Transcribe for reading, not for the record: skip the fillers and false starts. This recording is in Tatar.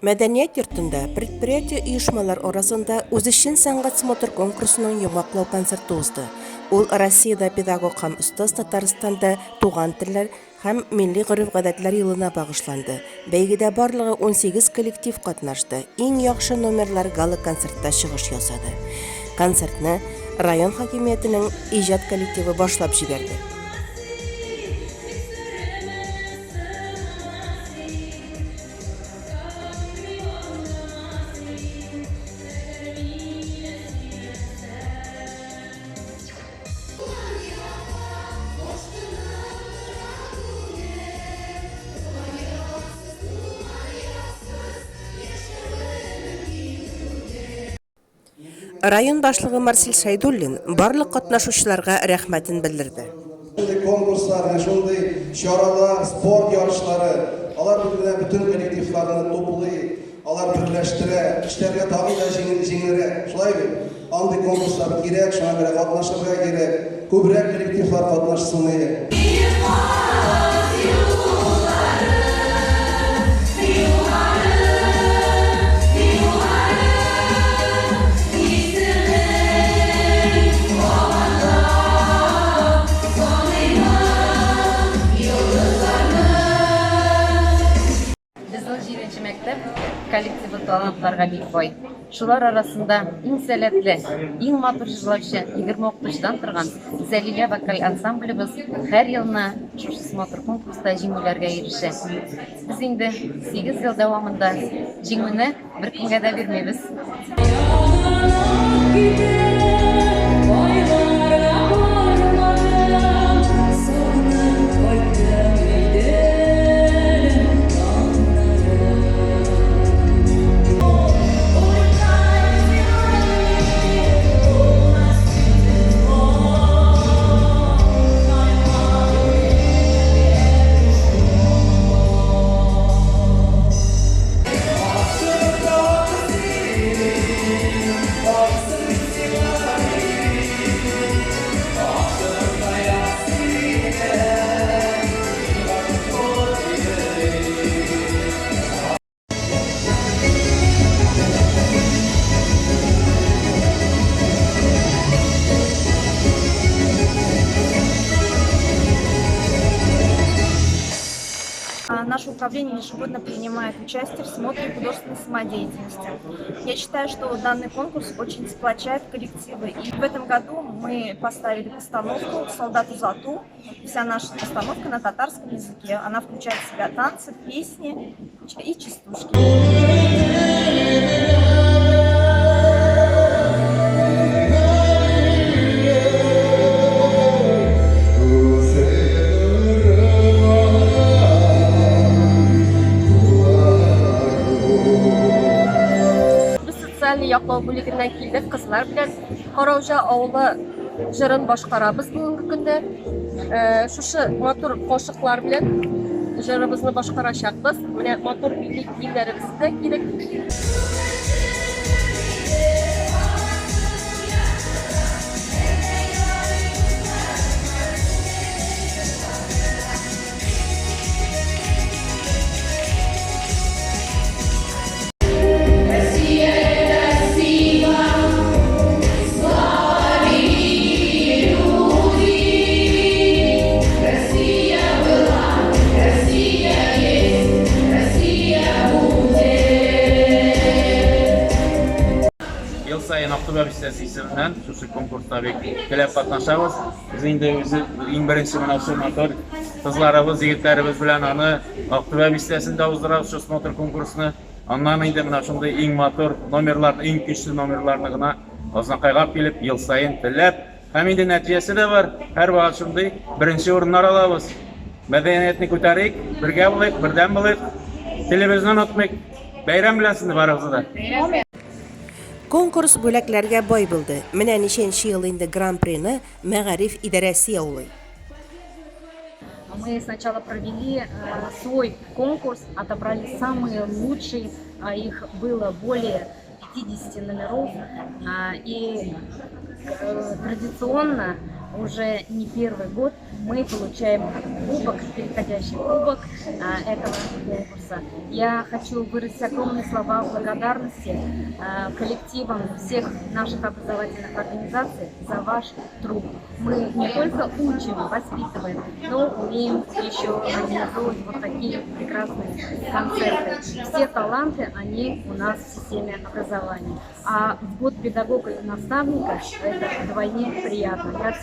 Мәдәният йортында предприятие-оешмалар арасында үзешчән сәнгать смотр-конкурсының йомгаклау концерты узды. Ул Россиядә педагог һәм остаз, Татарстанда туган телләр һәм милли гореф-гадәтләр елына багышланды. Бәйгедә барлыгы 18 коллектив катнашты, иң яхшы номерлар гала-концертта чыгыш ясады. Концертны район хакимиятенең иҗат коллективы башлап җибәрде. Район башлыгы Марсель Шәйдуллин барлык катнашучыларга рәхмәтен белдерде. Шундый конкурслар, менә шундый чаралар, спорт ярышлары, алар бит менә бөтен коллективларны туплый, алар берләштерә, эшләргә тагын да җиңелрәк. Шулай бит? Андый конкурслар кирәк, шуңа күрә катнашырга кирәк. Күбрәк коллективлар катнашсын иде. Безнең җиденче мәктәп коллективы талантларга бик бай. Шулар арасында иң сәләтле, иң матур җырлаучы 20 укытучыдан торган Зәлилә вокаль ансамблебыз һәр елны шушы смотр конкурста җиңүләргә ирешә. Без инде 8 ел дәвамында җиңүне Беркемгә дә бирмибез. Наше управление ежегодно принимает участие в смотре художественной самодеятельности. Я считаю, что данный конкурс очень сплочает коллективы. И в этом году мы поставили постановку «Солдату Зату». Вся наша постановка на татарском языке. Она включает в себя танцы, песни и частушки. Без социаль яклау бүлегеннән килдек, кызлар белән Карауҗа авылы җырын башкарабыз бүгенге көндә. Э, шушы матур кашыклар белән җырыбызны башкарачакбыз. Менә матур милли киемнәребезне дә кидек. Ел саен Актүбә бистәсе исеменнән шушы конкурста бик теләп катнашабыз. Без инде үзе иң беренче менә шул матур кызларыбыз, егетләребез белән аны Актүбә бистәсендә уздырабыз шул смотр конкурсны. Аннан инде менә шундый иң матур номерларны, иң көчле номерларны гына Азнакайга килеп, ел саен теләп, һәм инде нәтиҗәсе дә бар. Һәрвакыт шундый беренче урыннар алабыз. Мәдәниятне күтәрик, бергә булыйк, бердәм булыйк. Телебезне онытмыйк. Бәйрәм белән сезне барыгызны да. Конкурс бүләкләргә бай булды. Менә ничәнче ел инде Гран-прины мәгариф идарәсе яулый. Мы сначала провели свой конкурс, отобрали самые лучшие, а их было более 50 номеров. И традиционно уже не первый год Мы получаем кубок, переходящий кубок этого конкурса. Я хочу выразить огромные слова благодарности коллективам всех наших образовательных организаций за ваш труд. Мы не только учим, воспитываем, но умеем еще организовывать вот такие прекрасные концерты. Все таланты, они у нас в системе образования. А в год педагога и наставника это вдвойне приятно. Я всех